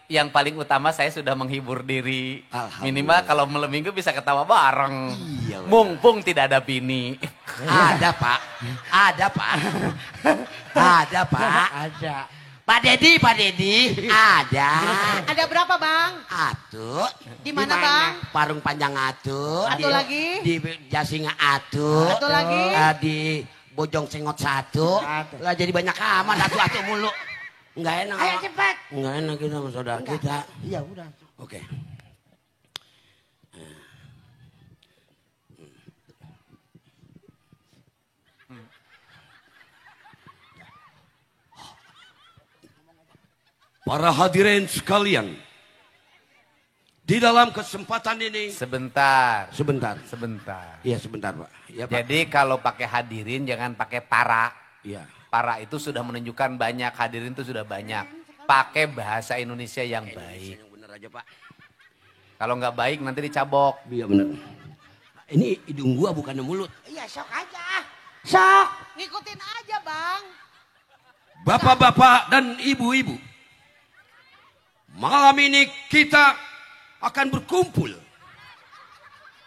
Yang paling utama saya sudah menghibur diri. Minimal kalau malam minggu bisa ketawa bareng. Iya, mumpung tidak ada bini. Ada Pak. Ada Pak. Pak Dedi, ada. Ada berapa Bang? Atu. Di mana Bang? Parung Panjang atu. Atu lagi? Di Jasinga atu. Atu lagi? Di Bojong Sengot 1. Lah jadi banyak amat atu-atu mulu. Enggak enak. Ayo cepat. Enggak enak kita sama saudara kita. Iya udah. Oke. Para hadirin sekalian, di dalam kesempatan ini. Sebentar. Iya sebentar Pak. Ya, Pak. Jadi kalau pakai hadirin jangan pakai para. Iya. Para itu sudah menunjukkan banyak, hadirin itu sudah banyak. Pakai bahasa Indonesia yang baik. Yang bener aja Pak. Kalau nggak baik nanti dicabok. Iya bener. Ini hidung gua bukan mulut. Iya sok aja. Sok. Ngikutin aja Bang. Bapak-bapak dan ibu-ibu. Malam ini kita akan berkumpul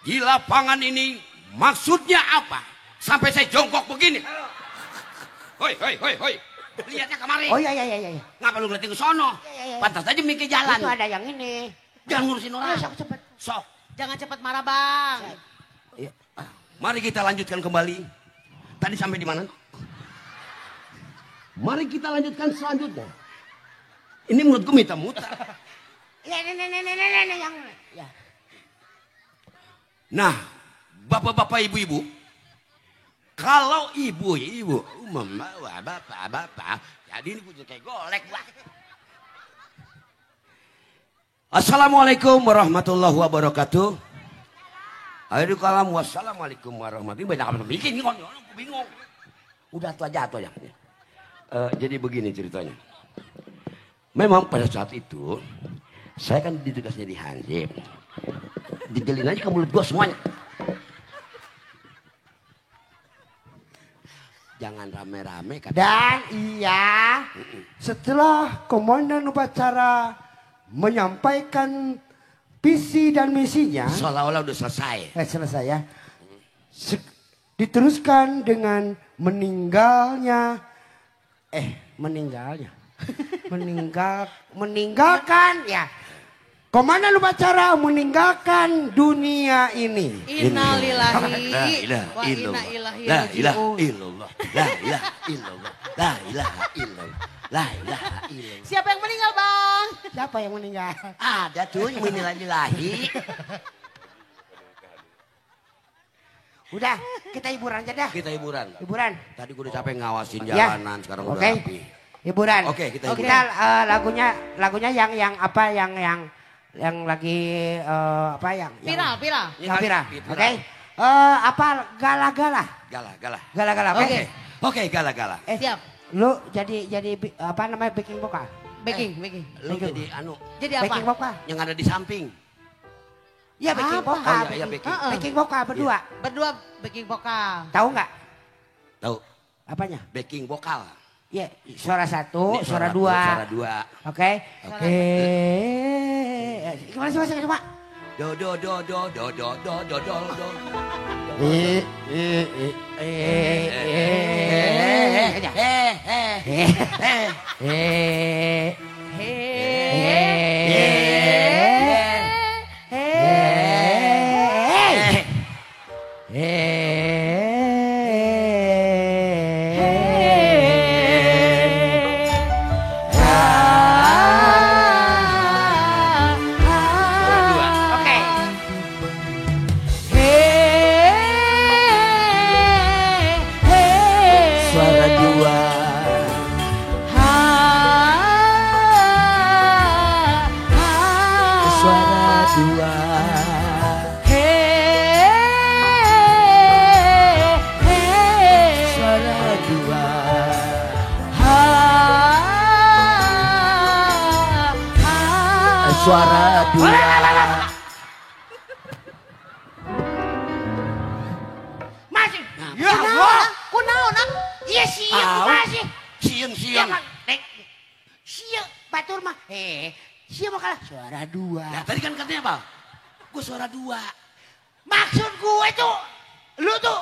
di lapangan ini. Maksudnya apa? Sampai saya jongkok begini. Hoi. Lihatnya kemari. Oh iya. Ngapa lu ngeliatin ke sono? Iya. Pantas aja mikir jalan. Itu ada yang ini. Jangan ngurusin orang. Sok cepet. Sok. Jangan cepat marah, Bang. Ya. Mari kita lanjutkan kembali. Tadi sampai di mana? Mari kita lanjutkan selanjutnya. Ini menurutku minta mutar. Ya, ini yang ya. Nah, bapak-bapak, ibu-ibu, kalau ibu-ibu membawa bapak-bapak, jadi ini kudu kayak golek lah. Assalamualaikum warahmatullahi wabarakatuh. Wassalamualaikum warahmatullahi wabarakatuh. Banyak bikin nih, aku bingung. Udah tuh aja, tuh aja. Jadi begini ceritanya. Memang pada saat itu saya kan ditugasnya di Hansip. Dijelin aja ke mulut gua semuanya. Jangan rame-rame kata. Dan iya, setelah komandan upacara menyampaikan visi dan misinya, seolah-olah udah selesai. Selesai ya. Diteruskan dengan meninggalnya meninggalkan ya. Komandan upacara meninggalkan dunia ini. Innalillahi wa inna ilaihi raji'un. La ilaha illallah. La ilaha illallah. La ilaha illallah. La ilaha illallah. Siapa yang meninggal, Bang? Siapa yang meninggal? Ada tuh yang meninggal. Udah, kita hiburan aja dah. Kita hiburan. Hiburan. Tadi gue udah capek ngawasin jalanan, sekarang udah rapi. Hiburan. Oke, kita hiburan. Kita lagunya yang apa yang lagi apa yang viral, viral. Yang viral. Oke. Apa gala-gala? Gala-gala. Gala-gala. Oke. Oke, gala-gala. Siap. Lu jadi apa namanya backing vokal? Backing, backing. Lu jadi anu. Jadi apa? Backing vokal. Yang ada di samping. Iya, backing vokal. Oh, iya, backing. Backing vokal berdua. Berdua backing vokal. Tahu nggak? Tahu. Apanya? Backing vokal. Iya, suara satu, ini suara dua. Suara dua. Oke. Oke. Gimana sih masuk coba? Do do do do do do do do do do. E e e e e e e Suara dua. Masih. Ya Allah. Kunaon? Iya sieun masih. Sieun sieun. Sieun batur mah. Sieun mah kalah suara dua. Nah, tadi kan katanya apa? Gue suara dua. Maksud gue tuh lu tuh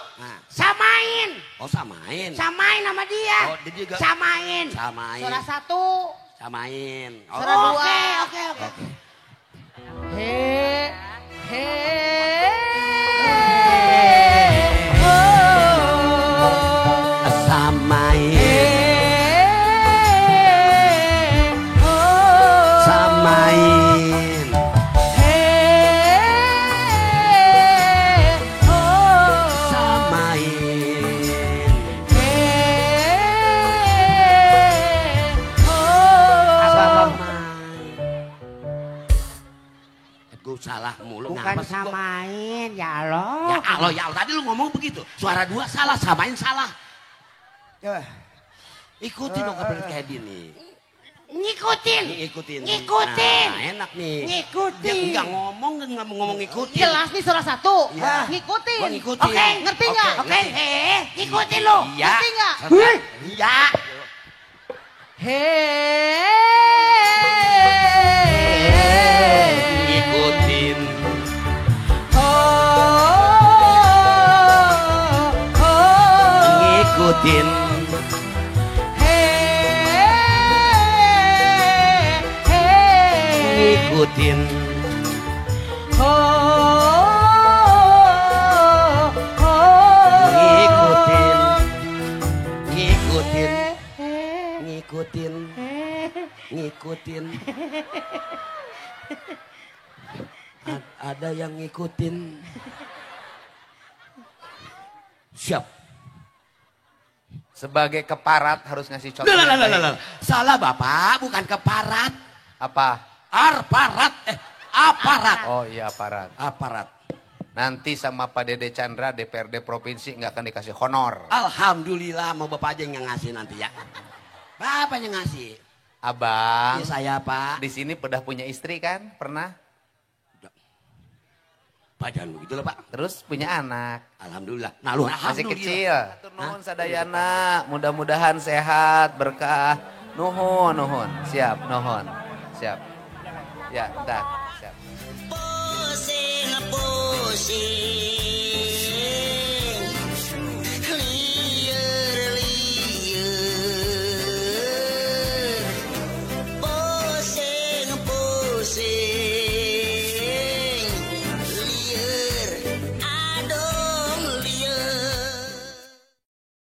samain. Oh, samain. Samain sama dia. Oh, dia juga samain. Samain. Suara satu. Samain. Suara dua. Oke, oke, oke. He, he, oh. Samain. He, oh. Samain. He, oh. Samain. He, oh. Gue salah mulu. Bukan samain, ya Allah. Ya Allah, ya Allah. Tadi lu ngomong begitu. Suara dua salah, samain salah. Ikutin dong kabar kayak gini. Ngikutin. Ngikutin. Ngikutin. Nah, enak nih. Ngikutin. Dia enggak ngomong, enggak ngomong ngikutin. Jelas nih suara satu. Ya. Ngikutin. Gua ngikutin. Oke, ngerti nggak? Oke, ngikutin lu. Iya. Ngerti nggak? Iya. Ngikutin. Oh, oh. Ngikutin. Hey, hey. Ngikutin. Oh, oh, Ngikutin. Ngikutin. Ngikutin. Ngikutin. Ada yang ngikutin. Siap. Sebagai keparat harus ngasih contoh. Lah, lah, lah, lah. Salah Bapak, bukan keparat. Apa? Arparat. Aparat. Oh iya, aparat. Aparat. Nanti sama Pak Dede Chandra DPRD Provinsi nggak akan dikasih honor. Alhamdulillah, mau Bapak aja yang ngasih nanti ya. Bapak yang ngasih. Abang. Iya saya Pak. Di sini pernah punya istri kan? Pernah? Pak jangan begitu lah Pak. Terus punya anak. Alhamdulillah. Nah, lu masih kecil. Nuhun sadayana, mudah-mudahan sehat, berkah. Nuhun, nuhun. Siap, nuhun. Siap. Ya, dah, siap. Pusing, pusing.